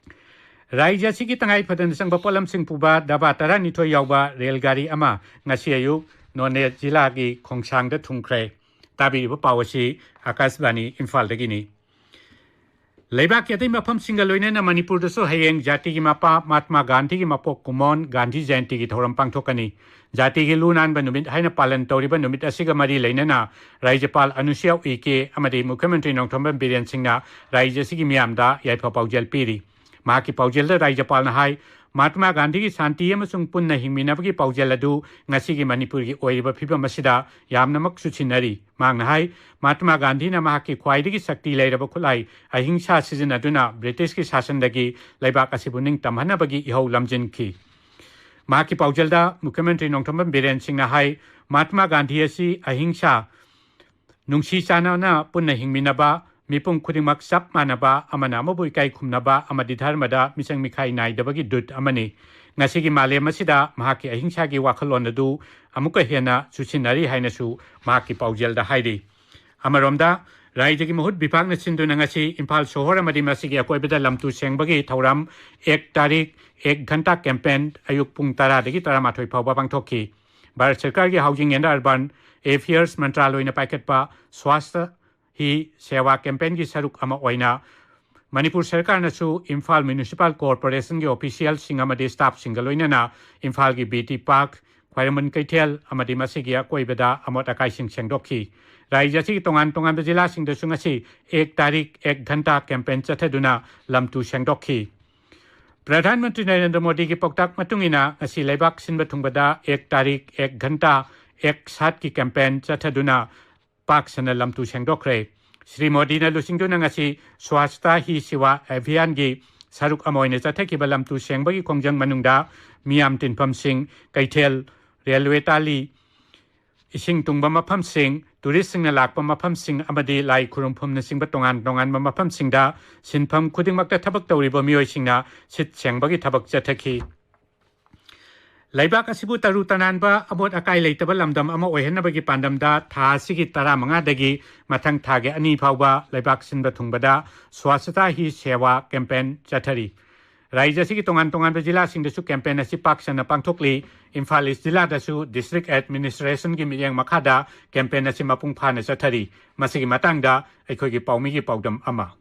ꯔꯥꯏꯖ꯭ꯌ ꯑꯁꯤꯒꯤ ꯇꯉꯥꯏ ꯐꯗꯅ ꯆꯪꯕ ꯄꯣꯠꯂꯝꯁꯤꯡ ꯄꯨꯕ ꯗꯕꯥ ꯇꯔꯥꯅꯤꯊꯣꯏ ꯌꯥꯎꯕ ꯔꯦꯜ ꯒꯥꯔꯤ ꯑꯃ ꯉꯁꯤ ꯑꯌꯨꯛ ꯅꯣꯅꯦ ꯖꯤꯂꯥꯒꯤ ꯈꯣꯡꯁꯥꯡꯗ ꯊꯨꯡꯈ꯭ꯔꯦ꯫ ꯇꯥꯕꯤꯔꯤꯕ ꯄꯥꯎ ꯑꯁꯤ ꯑꯀꯥꯁꯕꯥꯅꯤ ꯏꯝꯐꯥꯜꯗꯒꯤꯅꯤ꯫ ꯂꯩꯕꯥꯛꯀꯤ ꯑꯇꯩ ꯃꯐꯝꯁꯤꯡꯒ ꯂꯣꯏꯅꯅ ꯃꯅꯤꯄꯨꯔꯗꯁꯨ ꯍꯌꯦꯡ ꯖꯥꯇꯤꯒꯤ ꯃꯄꯥ ꯃꯍꯥꯠꯃꯥ ꯒꯥꯟꯙꯤꯒꯤ ꯃꯄꯣꯛ ꯀꯨꯝꯑꯣꯟ ꯒꯥꯟꯙꯤ ꯖꯌꯟꯇꯤꯒꯤ ꯊꯧꯔꯝ ꯄꯥꯡꯊꯣꯛꯀꯅꯤ꯫ ꯖꯥꯇꯤꯒꯤ ꯂꯨ ꯅꯥꯟꯕ ꯅꯨꯃꯤꯠ ꯍꯥꯏꯅ ꯄꯥꯂꯟ ꯇꯧꯔꯤꯕ ꯅꯨꯃꯤꯠ ꯑꯁꯤꯒ ꯃꯔꯤ ꯂꯩꯅꯅ ꯔꯥꯖ꯭ꯌꯄꯥꯜ ꯑꯅꯨꯁꯨꯏꯌꯥ ꯎꯏꯀꯦ ꯑꯃꯗꯤ ꯃꯨꯈ꯭ꯌ ꯃꯟꯇ꯭ꯔꯤ ꯅꯣꯡꯊꯣꯝꯕꯝ ꯕꯤꯔꯦꯟ ꯁꯤꯡꯅ ꯔꯥꯖ꯭ꯌ ꯑꯁꯤꯒꯤ ꯃꯤꯌꯥꯝꯗ ꯌꯥꯏꯐ ꯄꯥꯎꯖꯦꯜ ꯄꯤꯔꯤ꯫ ꯃꯍꯥꯛꯀꯤ ꯄꯥꯎꯖꯦꯜꯗ ꯔꯥꯖ꯭ꯌꯄꯥꯜꯅ ꯍꯥꯏ, ꯃꯍꯥꯠꯃꯥ ꯒꯥꯟꯙꯤꯒꯤ ꯁꯥꯟꯇꯤ ꯑꯃꯁꯨꯡ ꯄꯨꯟꯅ ꯍꯤꯡꯃꯤꯟꯅꯕꯒꯤ ꯄꯥꯎꯖꯦꯜ ꯑꯗꯨ ꯉꯁꯤꯒꯤ ꯃꯅꯤꯄꯨꯔꯒꯤ ꯑꯣꯏꯔꯤꯕ ꯐꯤꯕꯝ ꯑꯁꯤꯗ ꯌꯥꯝꯅꯃꯛ ꯆꯨꯁꯤꯟꯅꯔꯤ꯫ ꯃꯍꯥꯛꯅ ꯍꯥꯏ, ꯃꯍꯥꯠꯃꯥ ꯒꯥꯟꯙꯤꯅ ꯃꯍꯥꯛꯀꯤ ꯈ꯭ꯋꯥꯏꯗꯒꯤ ꯁꯛꯇꯤ ꯂꯩꯔꯕ ꯈꯨꯠꯂꯥꯏ ꯑꯍꯤꯡꯁꯥ ꯁꯤꯖꯤꯟꯅꯗꯨꯅ ꯕ꯭ꯔꯤꯇꯤꯁꯀꯤ ꯁꯥꯁꯟꯗꯒꯤ ꯂꯩꯕꯥꯛ ꯑꯁꯤꯕꯨ ꯅꯤꯡꯇꯝꯍꯟꯅꯕꯒꯤ ꯏꯍꯧ ꯂꯝꯖꯤꯟꯈꯤ꯫ ꯃꯍꯥꯛꯀꯤ ꯄꯥꯎꯖꯦꯜꯗ ꯃꯨꯈ꯭ꯌ ꯃꯟꯇ꯭ꯔꯤ ꯅꯣꯡꯊꯣꯝꯕꯝ ꯕꯤꯔꯦꯟ ꯁꯤꯡꯅ ꯍꯥꯏ, ꯃꯍꯥꯠꯃꯥ ꯒꯥꯟꯙꯤ ꯑꯁꯤ ꯑꯍꯤꯡꯁꯥ, ꯅꯨꯡꯁꯤ ꯆꯥꯟꯅꯅ ꯄꯨꯟꯅ ꯍꯤꯡꯃꯤꯟꯅꯕ, ꯃꯤꯄꯨꯝ ꯈꯨꯗꯤꯡꯃꯛ ꯆꯞ ꯃꯥꯟꯅꯕ, ꯑꯃꯅ ꯑꯃꯕꯨ ꯏꯀꯥꯏ ꯈꯨꯝꯅꯕ ꯑꯃꯗꯤ ꯙꯔꯃꯗ ꯃꯤꯆꯪ ꯃꯤꯈꯥꯏ ꯅꯥꯏꯗꯕꯒꯤ ꯗꯨꯠ ꯑꯃꯅꯤ꯫ ꯉꯁꯤꯒꯤ ꯃꯥꯂꯦꯝ ꯑꯁꯤꯗ ꯃꯍꯥꯛꯀꯤ ꯑꯍꯤꯡꯁꯥꯒꯤ ꯋꯥꯈꯜꯂꯣꯟ ꯑꯗꯨ ꯑꯃꯨꯛꯀ ꯍꯦꯟꯅ ꯆꯨꯁꯤꯟꯅꯔꯤ ꯍꯥꯏꯅꯁꯨ ꯃꯍꯥꯛꯀꯤ ꯄꯥꯎꯖꯦꯜꯗ ꯍꯥꯏꯔꯤ꯫ ꯑꯃꯔꯣꯝꯗ, ꯔꯥꯏꯖ꯭ꯌꯒꯤ ꯃꯍꯨꯠ ꯕꯤꯚꯥꯒꯅ ꯁꯤꯟꯗꯨꯅ ꯉꯁꯤ ꯏꯝꯐꯥꯜ ꯁꯣꯍꯣꯔ ꯑꯃꯗꯤ ꯃꯁꯤꯒꯤ ꯑꯀꯣꯏꯕꯗ ꯂꯝ ꯇꯨ ꯁꯦꯡꯕꯒꯤ ꯊꯧꯔꯝ ꯑꯦꯛ ꯇꯥꯔꯤꯛ ꯑꯦꯛ ꯘꯟꯇꯥ campaign ꯑꯌꯨꯛ ꯄꯨꯡ ꯇꯔꯥꯗꯒꯤ ꯇꯔꯥꯃꯥꯊꯣꯏ ꯐꯥꯎꯕ ꯄꯥꯡꯊꯣꯛꯈꯤ꯫ ꯚꯥꯔꯠ ꯁꯔꯀꯥꯔꯒꯤ Housing and Urban Affairs ꯃꯟꯇ꯭ꯔꯥꯂꯣꯏꯅ ꯄꯥꯏꯈꯠꯄ ꯁ꯭ꯋꯥꯁꯊ ꯍꯤ ꯁꯦꯋꯥ ꯀꯦꯝꯄꯦꯟꯒꯤ ꯁꯔꯨꯛ ꯑꯃ ꯑꯣꯏꯅ ꯃꯅꯤꯄꯨꯔ ꯁꯔꯀꯥꯔꯅꯁꯨ ꯏꯝꯐꯥꯜ ꯃ꯭ꯌꯨꯅꯤꯁꯤꯄꯥꯜ ꯀꯣꯔꯄꯣꯔꯦꯁꯟꯒꯤ ꯑꯣꯐꯤꯁꯤꯌꯦꯜꯁꯤꯡ ꯑꯃꯗꯤ ꯁ꯭ꯇꯥꯐꯁꯤꯡꯒ ꯂꯣꯏꯅꯅ ꯏꯝꯐꯥꯜꯒꯤ ꯕꯤ ꯇꯤ ꯄꯥꯔꯛ, ꯈ꯭ꯋꯥꯏꯔꯝꯕꯟ ꯀꯩꯊꯦꯜ ꯑꯃꯗꯤ ꯃꯁꯤꯒꯤ ꯑꯀꯣꯏꯕꯗ ꯑꯃꯣꯠ ꯑꯀꯥꯏꯁꯤꯡ ꯁꯦꯡꯗꯣꯛꯈꯤ꯫ ꯔꯥꯖ꯭ꯌ ꯑꯁꯤꯒꯤ ꯇꯣꯉꯥꯟ ꯇꯣꯉꯥꯟꯕ ꯖꯤꯂꯥꯁꯤꯡꯗꯁꯨ ꯉꯁꯤ ꯑꯦꯛ ꯇꯥꯔꯤꯛ ꯑꯦꯛ ꯘꯟꯇꯥ ꯀꯦꯝꯄꯦꯟ ꯆꯠꯊꯗꯨꯅ ꯂꯝꯇꯨ ꯁꯦꯡꯗꯣꯛꯈꯤ꯫ ꯄ꯭ꯔꯙꯥꯟ ꯃꯟꯇ꯭ꯔꯤ ꯅꯔꯦꯟꯗ꯭ꯔ ꯃꯣꯗꯤꯒꯤ ꯄꯥꯎꯇꯥꯛ ꯃꯇꯨꯡ ꯏꯟꯅ ꯉꯁꯤ ꯂꯩꯕꯥꯛ ꯁꯤꯟꯕ ꯊꯨꯡꯕꯗ ꯑꯦꯛ ꯇꯥꯔꯤꯛ ꯑꯦꯛ ꯘꯟꯇꯥ ꯑꯦꯛ ꯁꯥꯠꯀꯤ ꯀꯦꯝꯄꯦꯟ ꯆꯠꯊꯗꯨꯅ ꯄꯥꯛ ꯁꯟꯅ ꯂꯝꯇꯨ ꯁꯦꯡꯗꯣꯛꯈ꯭ꯔꯦ꯫ ꯁ꯭ꯔꯤ ꯃꯣꯗꯤꯅ ꯂꯨꯆꯤꯡꯗꯨꯅ ꯉꯁꯤ ꯁ꯭ꯋꯥꯁꯊ ꯍꯤ ꯁꯦꯋꯥ ꯑꯚꯤꯌꯥꯟꯒꯤ ꯁꯔꯨꯛ ꯑꯃ ꯑꯣꯏꯅ ꯆꯠꯊꯈꯤꯕ ꯂꯝꯇꯨ ꯁꯦꯡꯕꯒꯤ ꯈꯣꯡꯖꯪ ꯃꯅꯨꯡꯗ ꯃꯤꯌꯥꯝ ꯇꯤꯟꯐꯝꯁꯤꯡ, ꯀꯩꯊꯦꯜ, ꯔꯦꯜꯋꯦ ꯇꯥꯂꯤ, ꯏꯁꯤꯡ ꯇꯨꯡꯕ ꯃꯐꯝꯁꯤꯡ, ꯇꯨꯔꯤꯁꯁꯤꯡꯅ ꯂꯥꯛꯄ ꯃꯐꯝꯁꯤꯡ ꯑꯃꯗꯤ ꯂꯥꯏ ꯈꯨꯔꯨꯝꯐꯝꯅꯆꯤꯡꯕ ꯇꯣꯉꯥꯟ ꯇꯣꯉꯥꯟꯕ ꯃꯐꯝꯁꯤꯡꯗ ꯁꯤꯟꯐꯝ ꯈꯨꯗꯤꯡꯃꯛꯇ ꯊꯕꯛ ꯇꯧꯔꯤꯕ ꯃꯤꯑꯣꯏꯁꯤꯡꯅ ꯁꯤꯠ ꯁꯦꯡꯕꯒꯤ ꯊꯕꯛ ꯆꯠꯊꯈꯤ꯫ ꯂꯩꯕꯥꯛ ꯑꯁꯤꯕꯨ ꯇꯔꯨ ꯇꯅꯥꯟꯕ, ꯑꯃꯣꯠ ꯑꯀꯥꯏ ꯂꯩꯇꯕ ꯂꯝꯗꯝ ꯑꯃ ꯑꯣꯏꯍꯟꯅꯕꯒꯤ ꯄꯥꯟꯗꯝꯗ ꯊꯥ ꯑꯁꯤꯒꯤ ꯇꯔꯥꯃꯉꯥꯗꯒꯤ ꯃꯊꯪ ꯊꯥꯒꯤ ꯑꯅꯤ ꯐꯥꯎꯕ ꯂꯩꯕꯥꯛ ꯁꯤꯟꯕ ꯊꯨꯡꯕꯗ ꯁ꯭ꯋꯥꯁꯊ ꯍꯤ ꯁꯦꯋꯥ ꯀꯦꯝꯄꯦꯟ ꯆꯠꯊꯔꯤ꯫ ꯔꯥꯖ꯭ꯌ ꯑꯁꯤꯒꯤ ꯇꯣꯉꯥꯟ ꯇꯣꯉꯥꯟꯕ ꯖꯤꯂꯥꯁꯤꯡꯗꯁꯨ ꯀꯦꯝꯄꯦꯟ ꯑꯁꯤ ꯄꯥꯛ ꯁꯟꯅ ꯄꯥꯡꯊꯣꯛꯂꯤ꯫ ꯏꯝꯐꯥꯜ ꯏꯁ ꯖꯤꯂꯥꯗꯁꯨ ꯗꯤꯁꯇ꯭ꯔꯤꯛ ꯑꯦꯗꯃꯤꯅꯤꯁꯇ꯭ꯔꯦꯁꯟꯒꯤ ꯃꯤꯠꯌꯦꯡ ꯃꯈꯥꯗ ꯀꯦꯝꯄꯦꯟ ꯑꯁꯤ ꯃꯄꯨꯡ ꯐꯥꯅ ꯆꯠꯊꯔꯤ꯫ ꯃꯁꯤꯒꯤ ꯃꯇꯥꯡꯗ ꯑꯩꯈꯣꯏꯒꯤ ꯄꯥꯎꯃꯤꯒꯤ ꯄꯥꯎꯗꯝ ꯑꯃ꯫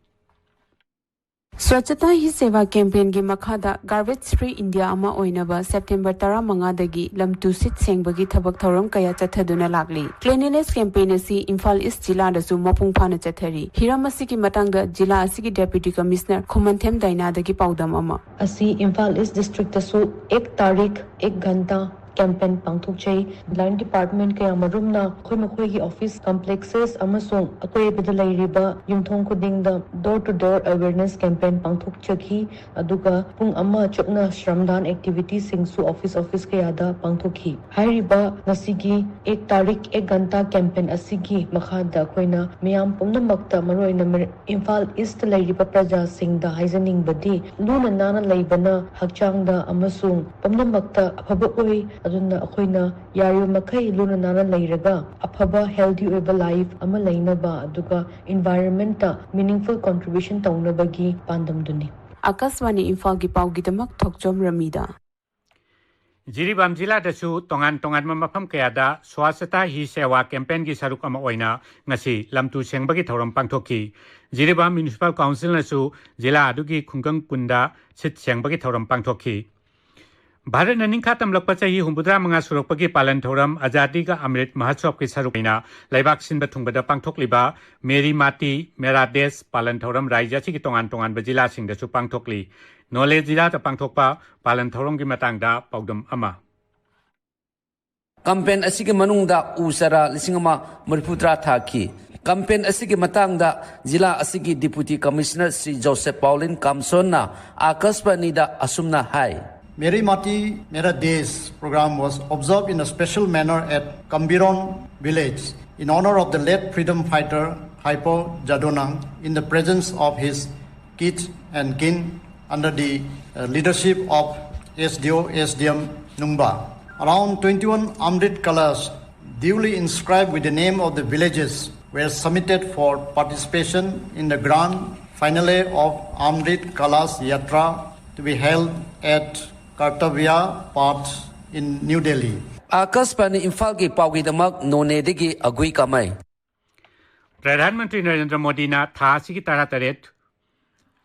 ꯁ꯭ꯋꯆꯇꯥ ꯍꯤ ꯁꯦꯋꯥ ꯀꯦꯝꯄꯦꯟꯒꯤ ꯃꯈꯥꯗ ꯒꯥꯔꯕꯦꯖ ꯐ꯭ꯔꯤ ꯏꯟꯗꯤꯌꯥ ꯑꯃ ꯑꯣꯏꯅꯕ ꯁꯦꯞꯇꯦꯝꯕꯔ ꯇꯔꯥꯃꯉꯥꯗꯒꯤ ꯂꯝꯇꯨ ꯁꯤꯠ ꯁꯦꯡꯕꯒꯤ ꯊꯕꯛ ꯊꯧꯔꯝ ꯀꯌꯥ ꯆꯠꯊꯗꯨꯅ ꯂꯥꯛꯂꯤ꯫ ꯀ꯭ꯂꯤꯅꯤꯅꯦꯁ ꯀꯦꯝꯄꯦꯟ ꯑꯁꯤ ꯏꯝꯐꯥꯜ ꯏꯁ ꯖꯤꯂꯥꯗꯁꯨ ꯃꯄꯨꯡ ꯐꯥꯅ ꯆꯠꯊꯔꯤ꯫ ꯍꯤꯔꯝ ꯑꯁꯤꯒꯤ ꯃꯇꯥꯡꯗ ꯖꯤꯂꯥ ꯑꯁꯤꯒꯤ ꯗꯦꯄ꯭ꯌꯨꯇꯤ ꯀꯃꯤꯁꯅꯔ ꯈꯨꯃꯟꯊꯦꯝ ꯗꯥꯏꯅꯥꯗꯒꯤ ꯄꯥꯎꯗꯝ ꯑꯃ꯫ ꯑꯁꯤ ꯏꯝꯐꯥꯜ ꯏꯁ ꯗꯤꯁꯇ꯭ꯔꯤꯛꯇꯁꯨ ꯑꯦꯛ ꯇꯥꯔꯤꯛ ꯑꯦꯛ ꯘꯟꯇꯥ ꯀꯦꯝꯄꯦꯟ ꯄꯥꯡꯊꯣꯛꯆꯩ꯫ ꯂꯥꯏꯟ ꯗꯤꯄꯥꯔꯠꯃꯦꯟ ꯀꯌꯥ ꯃꯔꯨꯝꯅ ꯑꯩꯈꯣꯏ ꯃꯈꯣꯏꯒꯤ ꯑꯣꯐꯤꯁ ꯀꯝꯄ꯭ꯂꯦꯛꯁꯦꯁ ꯑꯃꯁꯨꯡ ꯑꯀꯣꯏꯕꯗ ꯂꯩꯔꯤꯕ ꯌꯨꯝꯊꯣꯡ ꯈꯨꯗꯤꯡꯗ door to door awareness campaign ꯄꯥꯡꯊꯣꯛꯆꯈꯤ꯫ ꯑꯗꯨꯒ ꯄꯨꯡ ꯑꯃ ꯆꯨꯞꯅ ꯁ꯭ꯔꯝꯗꯥꯟ ꯑꯦꯛꯇꯤꯚꯤꯇꯤꯁꯤꯡꯁꯨ ꯑꯣꯐꯤꯁ ꯑꯣꯐꯤꯁ ꯀꯌꯥꯗ ꯄꯥꯡꯊꯣꯛꯈꯤ꯫ ꯍꯥꯏꯔꯤꯕ ꯉꯁꯤꯒꯤ ꯑꯦꯛ ꯇꯥꯔꯤꯛ ꯑꯦꯛ ꯘꯟꯇꯥ ꯀꯦꯝꯄꯦꯟ ꯑꯁꯤꯒꯤ ꯃꯈꯥꯗ ꯑꯩꯈꯣꯏꯅ ꯃꯤꯌꯥꯝ ꯄꯨꯝꯅꯃꯛꯇ, ꯃꯔꯨꯑꯣꯏꯅ ꯃꯔ-, ꯏꯝꯐꯥꯜ ꯏꯁꯇ ꯂꯩꯔꯤꯕ ꯄ꯭ꯔꯖꯥꯁꯤꯡꯗ ꯍꯥꯏꯖꯅꯤꯡꯕꯗꯤ, ꯂꯨꯅ ꯅꯥꯟꯅ ꯂꯩꯕꯅ ꯍꯛꯆꯥꯡꯗ ꯑꯃꯁꯨꯡ ꯄꯨꯝꯅꯃꯛꯇ ꯑꯐꯕ ꯑꯣꯏ꯫ ꯑꯗꯨꯅ ꯑꯩꯈꯣꯏꯅ ꯌꯥꯔꯤꯕ ꯃꯈꯩ ꯂꯨꯅ ꯅꯥꯟꯅ ꯂꯩꯔꯒ ꯑꯐꯕ ꯍꯦꯜꯗꯤ ꯑꯣꯏꯕ ꯂꯥꯏꯐ ꯑꯃ ꯂꯩꯅꯕ, ꯑꯗꯨꯒ ꯏꯟꯚꯥꯏꯔꯟꯃꯦꯟꯇ ꯃꯤꯅꯤꯡꯐꯨꯜ ꯀꯣꯟꯇ꯭ꯔꯤꯕ꯭ꯌꯨꯁꯟ ꯇꯧꯅꯕꯒꯤ ꯄꯥꯟꯗꯝꯗꯨꯅꯤ꯫ ꯑꯥꯀꯥꯁꯕꯥꯅꯤ ꯏꯝꯐꯥꯜꯒꯤ ꯄꯥꯎꯒꯤꯗꯃꯛ ꯊꯣꯛꯆꯣꯝ ꯔꯃꯤꯗꯥ꯫ ꯖꯤꯔꯤꯕꯥꯝ ꯖꯤꯂꯥꯗꯁꯨ ꯇꯣꯉꯥꯟ ꯇꯣꯉꯥꯟꯕ ꯃꯐꯝ ꯀꯌꯥꯗ ꯁ꯭ꯋꯥꯁꯇꯥ ꯍꯤ ꯁꯦꯋꯥ ꯀꯦꯝꯄꯦꯟꯒꯤ ꯁꯔꯨꯛ ꯑꯃ ꯑꯣꯏꯅ ꯉꯁꯤ ꯂꯝꯇꯨ ꯁꯦꯡꯕꯒꯤ ꯊꯧꯔꯝ ꯄꯥꯡꯊꯣꯛꯈꯤ꯫ ꯖꯤꯔꯤꯕꯥꯝ ꯃ꯭ꯌꯨꯅꯤꯁꯤꯄꯥꯜ ꯀꯥꯎꯟꯁꯤꯜꯅꯁꯨ ꯖꯤꯂꯥ ꯑꯗꯨꯒꯤ ꯈꯨꯡꯒꯪ ꯀꯨꯟꯗ ꯁꯤꯠ ꯁꯦꯡꯕꯒꯤ ꯊꯧꯔꯝ ꯄꯥꯡꯊꯣꯛꯈꯤ꯫ ꯚꯥꯔꯠꯅ ꯅꯤꯡꯈꯥ ꯇꯝꯂꯛꯄ ꯆꯍꯤ ꯍꯨꯝꯐꯨꯇꯔꯥ ꯃꯉꯥ ꯁꯨꯔꯛꯄꯒꯤ ꯄꯥꯂꯟ ꯊꯧꯔꯝ ꯑꯖꯥꯗꯤ ꯀꯥ ꯑꯃ꯭ꯔꯤꯠ ꯃꯍꯣꯠꯁꯕꯀꯤ ꯁꯔꯨꯛ ꯑꯣꯏꯅ ꯂꯩꯕꯥꯛ ꯁꯤꯟꯕ ꯊꯨꯡꯕꯗ ꯄꯥꯡꯊꯣꯛꯂꯤꯕ ꯃꯦꯔꯤ ꯃꯥꯇꯤ, ꯃꯦꯔꯥ ꯗꯦꯁ ꯄꯥꯂꯟ ꯊꯧꯔꯝ ꯔꯥꯖ꯭ꯌ ꯑꯁꯤꯒꯤ ꯇꯣꯉꯥꯟ ꯇꯣꯉꯥꯟꯕ ꯖꯤꯂꯥꯁꯤꯡꯗꯁꯨ ꯄꯥꯡꯊꯣꯛꯂꯤ꯫ ꯅꯣꯅꯦ ꯖꯤꯂꯥꯗ ꯄꯥꯡꯊꯣꯛꯄ ꯄꯥꯂꯟ ꯊꯧꯔꯝꯒꯤ ꯃꯇꯥꯡꯗ ꯄꯥꯎꯗꯝ ꯑꯃ꯫ ꯀꯦꯝꯄꯦꯟ ꯑꯁꯤꯒꯤ ꯃꯅꯨꯡꯗ ꯎ ꯆꯥꯔꯥ ꯂꯤꯁꯤꯡ ꯑꯃ ꯃꯔꯤꯐꯨꯇꯔꯥ ꯊꯥꯈꯤ꯫ ꯀꯦꯝꯄꯦꯟ ꯑꯁꯤꯒꯤ ꯃꯇꯥꯡꯗ ꯖꯤꯂꯥ ꯑꯁꯤꯒꯤ ꯗꯤꯄꯨꯇꯤ ꯀꯃꯤꯁꯅꯔ ꯁ꯭ꯔꯤ ꯖꯣꯁꯦꯐ ꯄꯥꯎꯂꯤꯟ ꯀꯥꯝꯁꯣꯟꯅ ꯑꯥꯀꯥꯁꯕꯥꯅꯤꯗ ꯑꯁꯨꯝꯅ ꯍꯥꯏ꯫ Meri Mati Mera Desh program was observed in a special manner at Kambiron village in honor of the late freedom fighter Haipo Jadonang in the presence of his kith and kin under the uh, leadership of S D O S D M Nungba. Around twenty-one Amrit Kalas, duly inscribed with the name of the villages, were submitted for participation in the grand finale of Amrit Kalas Yatra to be held at Kartavya Path in New Delhi. ꯑꯥꯀꯥꯁꯕꯥꯅꯤ ꯏꯝꯐꯥꯜꯒꯤ ꯄꯥꯎꯒꯤꯗꯃꯛ ꯅꯣꯅꯦꯗꯒꯤ ꯑꯒꯨꯏ ꯀꯥꯃꯩ꯫ ꯄ꯭ꯔꯙꯥꯟ ꯃꯟꯇ꯭ꯔꯤ ꯅꯔꯦꯟꯗ꯭ꯔ ꯃꯣꯗꯤꯅ ꯊꯥ ꯑꯁꯤꯒꯤ ꯇꯔꯥꯇꯔꯦꯠ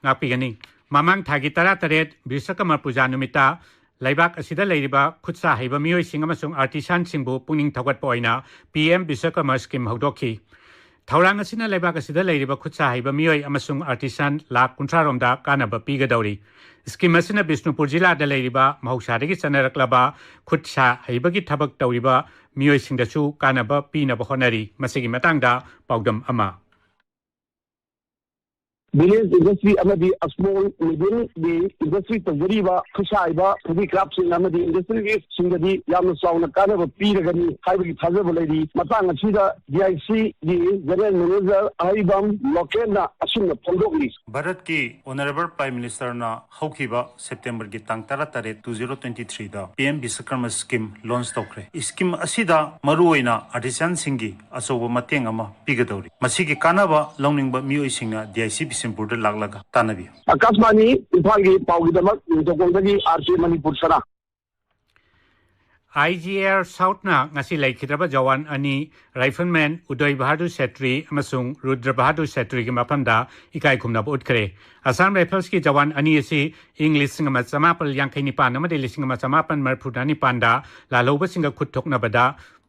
ꯉꯥꯛꯄꯤꯒꯅꯤ꯫ ꯃꯃꯥꯡ ꯊꯥꯒꯤ ꯇꯔꯥꯇꯔꯦꯠ ꯕꯤꯁ꯭ꯋꯀꯔꯃ ꯄꯨꯖꯥ ꯅꯨꯃꯤꯠꯇ ꯂꯩꯕꯥꯛ ꯑꯁꯤꯗ ꯂꯩꯔꯤꯕ ꯈꯨꯠꯁꯥ ꯍꯩꯕ ꯃꯤꯑꯣꯏꯁꯤꯡ ꯑꯃꯁꯨꯡ ꯑꯥꯔꯇꯤꯁꯥꯟꯁꯤꯡꯕꯨ ꯄꯨꯛꯅꯤꯡ ꯊꯧꯒꯠꯄ ꯑꯣꯏꯅ ꯄꯤ ꯑꯦꯝ ꯕꯤꯁ꯭ꯋꯀꯔꯃ ꯁ꯭ꯀꯤꯝ ꯍꯧꯗꯣꯛꯈꯤ꯫ ꯊꯧꯔꯥꯡ ꯑꯁꯤꯅ ꯂꯩꯕꯥꯛ ꯑꯁꯤꯗ ꯂꯩꯔꯤꯕ ꯈꯨꯠꯁꯥ ꯍꯩꯕ ꯃꯤꯑꯣꯏ ꯑꯃꯁꯨꯡ ꯑꯥꯔꯇꯤꯁꯥꯟ ꯂꯥꯈ ꯀꯨꯟꯊ꯭ꯔꯥ ꯔꯣꯝꯗ ꯀꯥꯟꯅꯕ ꯄꯤꯒꯗꯧꯔꯤ꯫ ꯁ꯭ꯀꯤꯝ ꯑꯁꯤꯅ ꯕꯤꯁ꯭ꯅꯨꯄꯨꯔ ꯖꯤꯂꯥꯗ ꯂꯩꯔꯤꯕ ꯃꯍꯧꯁꯥꯗꯒꯤ ꯆꯠꯅꯔꯛꯂꯕ ꯈꯨꯠ ꯁꯥ ꯍꯩꯕꯒꯤ ꯊꯕꯛ ꯇꯧꯔꯤꯕ ꯃꯤꯑꯣꯏꯁꯤꯡꯗꯁꯨ ꯀꯥꯟꯅꯕ ꯄꯤꯅꯕ ꯍꯣꯠꯅꯔꯤ꯫ ꯃꯁꯤꯒꯤ ꯃꯇꯥꯡꯗ ꯄꯥꯎꯗꯝ ꯑꯃ꯫ ꯚꯤꯂꯦꯖ ꯏꯟꯗꯁꯇ꯭ꯔꯤ ꯑꯃꯗꯤ ꯁ꯭ꯃꯣꯜ ꯃꯤꯗꯤꯌꯝꯒꯤ ꯏꯟꯗꯁꯇ꯭ꯔꯤ ꯇꯧꯖꯔꯤꯕ ꯈꯨꯠꯁꯥ ꯍꯩꯕ ꯍꯦꯟꯗꯤꯀ꯭ꯔꯥꯐꯁꯤꯡ ꯑꯃꯗꯤ ꯏꯟꯗꯁꯇ꯭ꯔꯤꯁꯤꯡꯗꯗꯤ ꯌꯥꯝꯅ ꯆꯥꯎꯅ ꯀꯥꯟꯅꯕ ꯄꯤꯔꯒꯅꯤ ꯍꯥꯏꯕꯒꯤ ꯊꯥꯖꯕ ꯂꯩꯔꯤ꯫ ꯃꯇꯥꯡ ꯑꯁꯤꯗ ꯗꯤ ꯑꯥꯏ ꯁꯤꯒꯤ ꯖꯦꯅꯔꯦꯜ ꯃꯦꯅꯦꯖꯔ ꯑꯍꯩꯕꯝ ꯂꯣꯀꯦꯟꯅ ꯑꯁꯨꯝꯅ ꯐꯣꯡꯗꯣꯛꯂꯤ꯫ ꯚꯥꯔꯠꯀꯤ ꯑꯣꯅꯔꯦꯕꯜ ꯄ꯭ꯔꯥꯏꯝ ꯃꯤꯅꯤꯁꯇꯔꯅ ꯍꯧꯈꯤꯕ ꯁꯦꯞꯇꯦꯝꯕꯔꯒꯤ ꯇꯥꯡ ꯇꯔꯥꯇꯔꯦꯠ, two zero twenty three ꯗ ꯄꯤ ꯑꯦꯝ ꯕꯤꯁ꯭ꯋꯀꯔꯃ ꯁ꯭ꯀꯤꯝ ꯂꯣꯟꯆ ꯇꯧꯈ꯭ꯔꯦ꯫ ꯁ꯭ꯀꯤꯝ ꯑꯁꯤꯗ ꯃꯔꯨꯑꯣꯏꯅ ꯑꯥꯔꯇꯤꯁꯥꯟꯁꯤꯡꯒꯤ ꯑꯆꯧꯕ ꯃꯇꯦꯡ ꯑꯃ ꯄꯤꯒꯗꯧꯔꯤ꯫ ꯃꯁꯤꯒꯤ ꯀꯥꯟꯅꯕ ꯂꯧꯅꯤꯡꯕ ꯃꯤꯑꯣꯏꯁꯤꯡꯅ ꯗꯤ ꯑꯥꯏ ꯁꯤ ꯕꯤꯁꯦꯝꯄꯨꯔꯗ ꯂꯥꯛꯂꯒ ꯇꯥꯟꯅꯕꯤꯌꯨ꯫ ꯑꯥꯀꯥꯁꯕꯥꯅꯤ ꯏꯝꯐꯥꯜꯒꯤ ꯄꯥꯎꯒꯤꯗꯃꯛ ꯅꯤꯡꯊꯧꯈꯣꯡꯗꯒꯤ ꯑꯥꯔ ꯀꯦ ꯃꯅꯤꯄꯨꯔ ꯁꯅꯥ꯫ ꯑꯥꯏ ꯖꯤ ꯑꯦ ꯑꯥꯔ ꯁꯥꯎꯠꯅ ꯉꯁꯤ ꯂꯩꯈꯤꯗ꯭ꯔꯕ ꯖꯋꯥꯟ ꯑꯅꯤ, ꯔꯥꯏꯐꯜꯃꯦꯟ ꯎꯗꯣꯏ ꯕꯍꯥꯗꯨꯔ ꯁꯦꯇ꯭ꯔꯤ ꯑꯃꯁꯨꯡ ꯔꯨꯗ꯭ꯔ ꯕꯍꯥꯗꯨꯔ ꯁꯦꯇ꯭ꯔꯤꯒꯤ ꯃꯐꯝꯗ ꯏꯀꯥꯏ ꯈꯨꯝꯅꯕ ꯎꯠꯈ꯭ꯔꯦ꯫ ꯑꯁꯥꯝ ꯔꯥꯏꯐꯜꯁꯀꯤ ꯖꯋꯥꯟ ꯑꯅꯤ ꯑꯁꯤ ꯏꯪ ꯂꯤꯁꯤꯡ ꯑꯃ ꯆꯃꯥꯄꯜ ꯌꯥꯡꯈꯩ ꯅꯤꯄꯥꯟ ꯑꯃꯗꯤ ꯂꯤꯁꯤꯡ ꯑꯃ ꯆꯃꯥꯄꯜ ꯃꯔꯤꯐꯨ ꯅꯤꯄꯥꯟꯗ ꯂꯥꯜꯍꯧꯕꯁꯤꯡꯒ ꯈꯨꯠ ꯊꯣꯛꯅꯕꯗ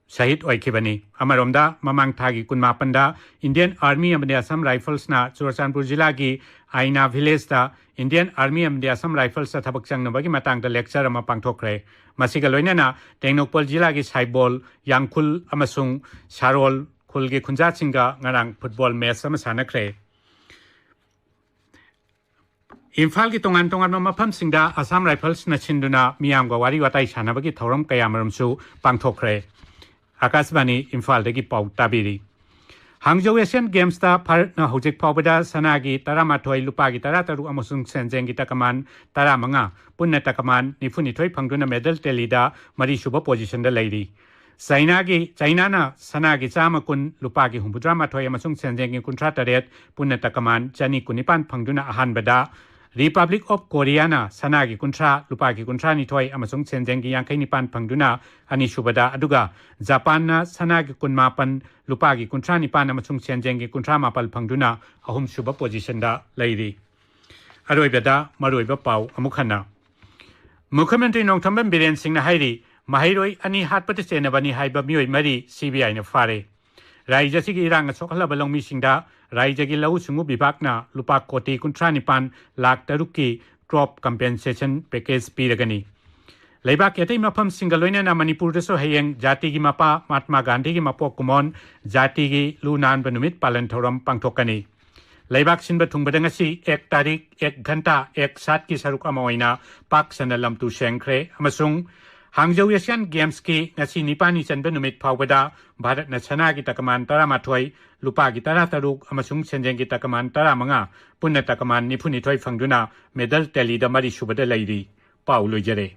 ꯁꯍꯤꯗ ꯑꯣꯏꯈꯤꯕꯅꯤ꯫ ꯑꯃꯔꯣꯝꯗ, ꯃꯃꯥꯡ ꯊꯥꯒꯤ ꯀꯨꯟꯃꯥꯄꯟꯗ ꯏꯟꯗꯤꯌꯟ ꯑꯥꯔꯃꯤ ꯑꯃꯗꯤ ꯑꯁꯥꯝ ꯔꯥꯏꯐꯜꯁꯅ ꯆꯨꯔꯆꯥꯟꯄꯨꯔ ꯖꯤꯂꯥꯒꯤ ꯑꯥꯏꯅꯥ ꯚꯤꯂꯦꯖꯇ ꯏꯟꯗꯤꯌꯟ ꯑꯥꯔꯃꯤ ꯑꯃꯗꯤ ꯑꯁꯥꯝ ꯔꯥꯏꯐꯜꯁꯇ ꯊꯕꯛ ꯆꯪꯅꯕꯒꯤ ꯃꯇꯥꯡꯗ ꯂꯦꯛꯆꯔ ꯑꯃ ꯄꯥꯡꯊꯣꯛꯈ꯭ꯔꯦ꯫ ꯃꯁꯤꯒ ꯂꯣꯏꯅꯅ ꯇꯦꯡꯅꯧꯄꯜ ꯖꯤꯂꯥꯒꯤ ꯁꯥꯏꯕꯣꯜ, ꯌꯥꯡꯈꯨꯜ ꯑꯃꯁꯨꯡ ꯁꯥꯔꯣꯜ ꯈꯨꯜꯒꯤ ꯈꯨꯟꯖꯥꯁꯤꯡꯒ ꯉꯔꯥꯡ ꯐꯨꯠꯕꯣꯜ ꯃꯦꯆ ꯑꯃ ꯁꯥꯟꯅꯈ꯭ꯔꯦ꯫ ꯏꯝꯐꯥꯜꯒꯤ ꯇꯣꯉꯥꯟ ꯇꯣꯉꯥꯟꯕ ꯃꯐꯝꯁꯤꯡꯗ ꯑꯁꯥꯝ ꯔꯥꯏꯐꯜꯁꯅ ꯁꯤꯟꯗꯨꯅ ꯃꯤꯌꯥꯝꯒ ꯋꯥꯔꯤ ꯋꯥꯇꯥꯏ ꯁꯥꯟꯅꯕꯒꯤ ꯊꯧꯔꯝ ꯀꯌꯥꯃꯔꯨꯝꯁꯨ ꯄꯥꯡꯊꯣꯛꯈ꯭ꯔꯦ꯫ ꯑꯀꯥꯁꯕꯥꯅꯤ ꯏꯝꯐꯥꯜꯗꯒꯤ ꯄꯥꯎ ꯇꯥꯕꯤꯔꯤ꯫ ꯍꯥꯡꯖꯧ ꯑꯦꯁꯤꯌꯥꯟ ꯒꯦꯝꯁꯇ ꯚꯥꯔꯠꯅ ꯍꯧꯖꯤꯛ ꯐꯥꯎꯕꯗ ꯁꯅꯥꯒꯤ ꯇꯔꯥꯃꯥꯊꯣꯏ, ꯂꯨꯄꯥꯒꯤ ꯇꯔꯥꯇꯔꯨꯛ ꯑꯃꯁꯨꯡ ꯁꯦꯟꯖꯦꯡꯒꯤ ꯇꯀꯃꯥꯟ ꯇꯔꯥꯃꯉꯥ, ꯄꯨꯟꯅ ꯇꯀꯃꯥꯟ ꯅꯤꯐꯨꯅꯤꯊꯣꯏ ꯐꯪꯗꯨꯅ ꯃꯦꯗꯜ ꯇꯦꯂꯤꯗ ꯃꯔꯤꯁꯨꯕ ꯄꯣꯖꯤꯁꯟꯗ ꯂꯩꯔꯤ꯫ ꯆꯥꯏꯅꯥꯒꯤ, ꯆꯥꯏꯅꯥꯅ ꯁꯅꯥꯒꯤ ꯆꯥꯝꯃ ꯀꯨꯟ, ꯂꯨꯄꯥꯒꯤ ꯍꯨꯝꯐꯨꯇꯔꯥ ꯃꯥꯊꯣꯏ ꯑꯃꯁꯨꯡ ꯁꯦꯟꯖꯦꯡꯒꯤ ꯀꯨꯟꯊ꯭ꯔꯥ ꯇꯔꯦꯠ, ꯄꯨꯟꯅ ꯇꯀꯃꯥꯟ ꯆꯅꯤ ꯀꯨꯟꯅꯤꯄꯥꯟ ꯐꯪꯗꯨꯅ ꯑꯍꯥꯟꯕꯗ, ꯔꯤꯄꯕ꯭ꯂꯤꯛ ꯑꯣꯐ ꯀꯣꯔꯤꯌꯥꯅ ꯁꯅꯥꯒꯤ ꯀꯨꯟꯊ꯭ꯔꯥ, ꯂꯨꯄꯥꯒꯤ ꯀꯨꯟꯊ꯭ꯔꯥ ꯅꯤꯊꯣꯏ ꯑꯃꯁꯨꯡ ꯁꯦꯟꯖꯦꯡꯒꯤ ꯌꯥꯡꯈꯩ ꯅꯤꯄꯥꯟ ꯐꯪꯗꯨꯅ ꯑꯅꯤꯁꯨꯕꯗ, ꯑꯗꯨꯒ ꯖꯄꯥꯟꯅ ꯁꯅꯥꯒꯤ ꯀꯨꯟꯃꯥꯄꯟ, ꯂꯨꯄꯥꯒꯤ ꯀꯨꯟꯊ꯭ꯔꯥ ꯅꯤꯄꯥꯟ ꯑꯃꯁꯨꯡ ꯁꯦꯟꯖꯦꯡꯒꯤ ꯀꯨꯟꯊ꯭ꯔꯥ ꯃꯥꯄꯜ ꯐꯪꯗꯨꯅ ꯑꯍꯨꯝꯁꯨꯕ ꯄꯣꯖꯤꯁꯟꯗ ꯂꯩꯔꯤ꯫ ꯑꯔꯣꯏꯕꯗ ꯃꯔꯨꯑꯣꯏꯕ ꯄꯥꯎ ꯑꯃꯨꯛ ꯍꯟꯅ꯫ ꯃꯨꯈ꯭ꯌ ꯃꯟꯇ꯭ꯔꯤ ꯅꯣꯡꯊꯣꯝꯕꯝ ꯕꯤꯔꯦꯟ ꯁꯤꯡꯅ ꯍꯥꯏꯔꯤ, ꯃꯍꯩꯔꯣꯏ ꯑꯅꯤ ꯍꯥꯠꯄꯗ ꯆꯦꯟꯅꯕꯅꯤ ꯍꯥꯏꯕ ꯃꯤꯑꯣꯏ ꯃꯔꯤ ꯁꯤ ꯕꯤ ꯑꯥꯏꯅ ꯐꯥꯔꯦ꯫ ꯔꯥꯏꯖ꯭ꯌ ꯑꯁꯤꯒꯤ ꯏꯔꯥꯡꯅ ꯁꯣꯛꯍꯜꯂꯕ ꯂꯧꯃꯤꯁꯤꯡꯗ ꯔꯥꯏꯖ꯭ꯌꯒꯤ ꯂꯧꯎ ꯁꯤꯡꯎ ꯕꯤꯚꯥꯒꯅ ꯂꯨꯄꯥ ꯀꯣꯇꯤ ꯀꯨꯟꯊ꯭ꯔꯥ ꯅꯤꯄꯥꯟ ꯂꯥꯈ ꯇꯔꯨꯛꯀꯤ ꯀ꯭ꯔꯣꯞ ꯀꯝꯄꯦꯟꯁꯦꯁꯟ ꯄꯦꯀꯦꯖ ꯄꯤꯔꯒꯅꯤ꯫ ꯂꯩꯕꯥꯛꯀꯤ ꯑꯇꯩ ꯃꯐꯝꯁꯤꯡꯒ ꯂꯣꯏꯅꯅ ꯃꯅꯤꯄꯨꯔꯗꯁꯨ ꯍꯌꯦꯡ ꯖꯥꯇꯤꯒꯤ ꯃꯄꯥ ꯃꯍꯥꯠꯃꯥ ꯒꯥꯟꯙꯤꯒꯤ ꯃꯄꯣꯛ ꯀꯨꯝꯑꯣꯟ ꯖꯥꯇꯤꯒꯤ ꯂꯨ ꯅꯥꯟꯕ ꯅꯨꯃꯤꯠ ꯄꯥꯂꯟ ꯊꯧꯔꯝ ꯄꯥꯡꯊꯣꯛꯀꯅꯤ꯫ ꯂꯩꯕꯥꯛ ꯁꯤꯟꯕ ꯊꯨꯡꯕꯗ ꯉꯁꯤ ꯑꯦꯛ ꯇꯥꯔꯤꯛ, ꯑꯦꯛ ꯘꯟꯇꯥ, ꯑꯦꯛ ꯁꯥꯠꯀꯤ ꯁꯔꯨꯛ ꯑꯃ ꯑꯣꯏꯅ ꯄꯥꯛ ꯁꯟꯅ ꯂꯝꯇꯨ ꯁꯦꯡꯈ꯭ꯔꯦ ꯑꯃꯁꯨꯡ ꯍꯥꯡꯖꯧ ꯑꯦꯁꯤꯌꯥꯟ ꯒꯦꯝꯁꯀꯤ ꯉꯁꯤ ꯅꯤꯄꯥꯜꯅꯤ ꯆꯟꯕ ꯅꯨꯃꯤꯠ ꯐꯥꯎꯕꯗ ꯚꯥꯔꯠꯅ ꯁꯅꯥꯒꯤ ꯇꯀꯃꯥꯟ ꯇꯔꯥꯃꯥꯊꯣꯏ, ꯂꯨꯄꯥꯒꯤ ꯇꯔꯥꯇꯔꯨꯛ ꯑꯃꯁꯨꯡ ꯁꯦꯟꯖꯦꯡꯒꯤ ꯇꯀꯃꯥꯟ ꯇꯔꯥꯃꯉꯥ, ꯄꯨꯟꯅ ꯇꯀꯃꯥꯟ ꯅꯤꯐꯨꯅꯤꯊꯣꯏ ꯐꯪꯗꯨꯅ ꯃꯦꯗꯜ ꯇꯦꯂꯤꯗ ꯃꯔꯤꯁꯨꯕꯗ ꯂꯩꯔꯤ꯫ ꯄꯥꯎ ꯂꯣꯏꯖꯔꯦ꯫